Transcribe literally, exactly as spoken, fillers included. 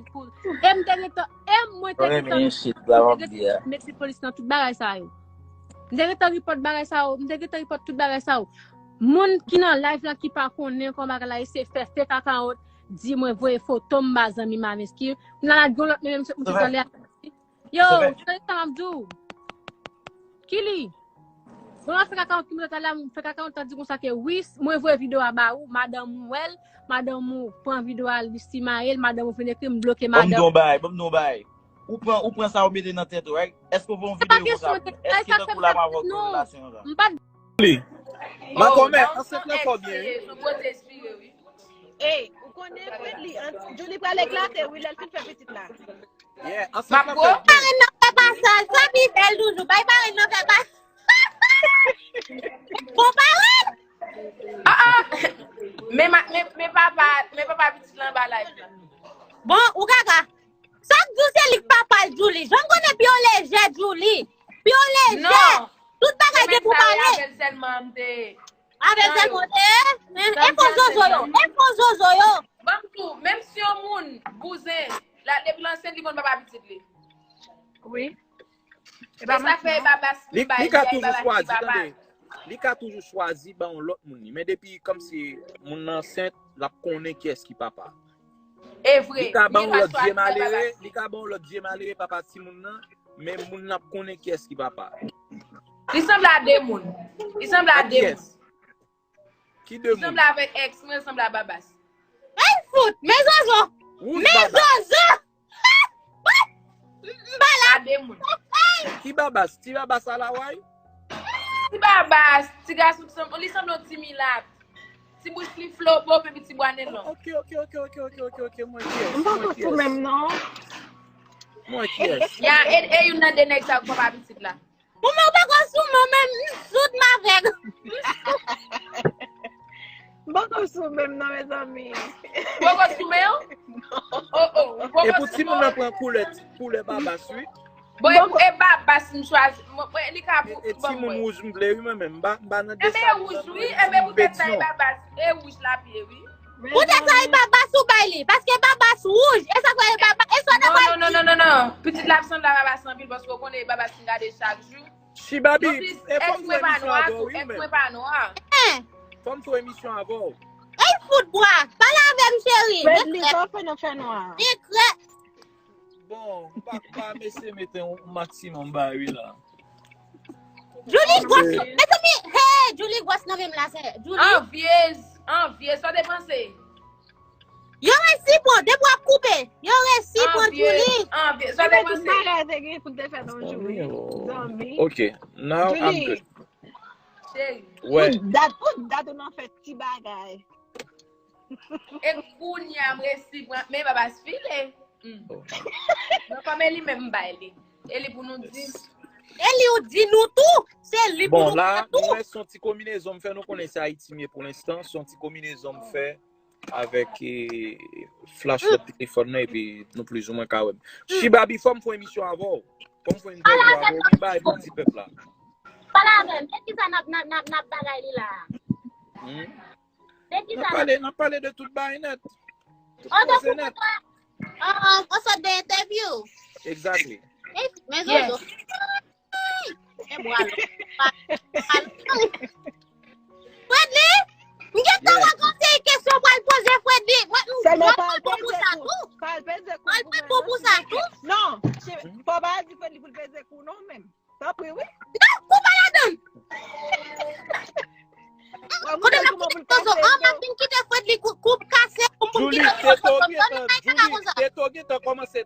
pou, e m te gentan, e mwen te gentan, mete polis nan tout bagay sa yo. M te gentan report bagay sa yo, m te gentan report tout bagay sa yo. Moun ki nan live la ki pa konnen kòman bagay la ye, se fè fake account, di mwen voye foto m ba zanmi m avèski. Kounye a la gen lòt menm se pou talè. Yo, tande sa m ap di w. Kili, bon, fake account ki mwen talè, fake account ta di konsa ke wi, mwen voye videyo a ba ou, madanm ou wè l, madanm ou pran videyo a, li simaye l, madanm ou vin ekri m, bloke madanm. Ban m di yon bagay, ban m di yon bagay. Ou pran, ou pran sa ou mete nan tèt ou, right? Èske w fè yon videyo konsa pou mwen? Èske tankou la m avè w gen relasyon ansanm? M pa t Li. Makomè, ansent lan fò byen, wi. Ey, ou konnen Fredly, Julie pral eklate, wi, lè l fin fè pitit la. Yeah, ansent lan fò byen. Bay pale nan fè pa sa, sa pi bèl toujou, bay pale nan fè pa sa. Bon pale. Ah, ah. Men, men, men papa, men papa pitit lan ba live la. Bon, ou gaga. Sa k di w se li k papa l, Julie? Jan m konnen pye w lejè, Julie. Pye w lejè. Tout bagay gen pou pale. Avè l sèlman m te. Avè l sèlman w te. E fo zozo yo. E fo zozo yo. Ban m tou, menm si yon moun bouzen, la, depi l ansent, li konn papa pitit li. Wi. E sa k fè e babas li bay, li ka toujou chwazi, tande. Li ka toujou chwazi ba yon lòt moun li. Men depi kòmsi moun nan ansent, l ap konnen kiyès ki papa. E vre. Li ka ba yon lòt vye malere, li ka ba yon lòt vye malere papa timoun nan, men moun nan ap konnen kiyès ki papa. Li sanble a de moun. Li sanble a de moun. Ki de moun? Li sanble avèk ex mwen, li sanble a babas. Ay fout, men zozo. Men zozo. M pa la. A de moun. Ki babas? Ti babas a la way? Ti babas, ti gason ki sanble, li sanble yon ti milat. Ti bouch li flobo, epi ti bwa nen long. Ok, ok, ok, ok, ok, ok, ok, mwen kiyès? M poko sou menm non. Mwen kiyès? Ya, e, e youn nan de nèg sa yo k papa pitit la. Bon, men ou poko sou mwen, men m soud m avèg. M poko sou menm non, mezanmi. Poko sou men w? Oh, oh, ou poko sou men w? E pou timoun nan pran koulè, koulè babas, wi. Bon, e, e babas m chwazi. Mwen, mwen, li ka pou, e, e timoun wouj m vle, wi, mwen menm. M pa, m pa nan desam. Enben, e wouj, wi. Enben, poutèt sa, e babas. E wouj l ap ye, wi. Poutèt sa, e babas ou bay li. Paske babas wouj. E sa k fè e babas. E sa w ta pral di. Non, non, non, non, non. Pitit la ap sanble a babas anpil, paske w konnen e babas m gade chak jou. Chibabi, e fò m fè emisyon avè w, wi, ou menm. Fò m fè emisyon avè w. Ey, fout bwa. Pale avè m, cheri. Fredly, sa w fè nan fènwa a? Sekrè. Bon, pa, pa mesye mete yon maksimòm bay wi la. Julie gwòs, mezanmi, hey, Julie gwòs nan menm la, sè. Julie. Anvyez, anvyez, sa w te panse? Yo resi bon, depi w ap koupe. Yo resi bon, Julie. Anvyez, anvyez, sa w te panse? Tout bagay te gen pou te fè nan Julie. Zanmi. Ok, now I'm good. Cheri. Wè. Pou dat, pou dat ou nan fè ti bagay. E kounye a m resi pran, men babas file. Hmm. Nan kòm e li menm m bay li. E li pou nou di. E li ou di nou tou. Se li pou nou pran tou. Bon, la, nou wè se yon ti konbinezon m fè, nou konnen se Ayiti m ye pou lenstan. Se yon ti konbinezon m fè avèk, eh, flash lòt telefòn nan, epi nou plizoumwen ka wè m. Chibabi, fò m fè yon emisyon avè w. Fò m fè yon entèvyou avè w. Gen bagay pou m di pèp la. Pale avè m. De kisa n ap, n ap, n ap, n ap bagay li la? Hmm? De kisa n ap pale, n ap pale de tout bagay nèt. Tout koze nèt. An sòt de entèvyou. Exactly. Men zozo. E bwa l. Fredly, m gentan wè konsèy kesyon pral poze Fredly. Mwen, m pral bon pou sa tou. Pral bon pou sa tou. Non, fò pa di Fredly pou l peze kou non menm. Tanpri, wi. Non, kou pa ladan. Kote m ap kite Zozo? An, m ap vin kite Fredly kou, kou kase pou m kite Zozo. Julie, Teto gentan kòmanse.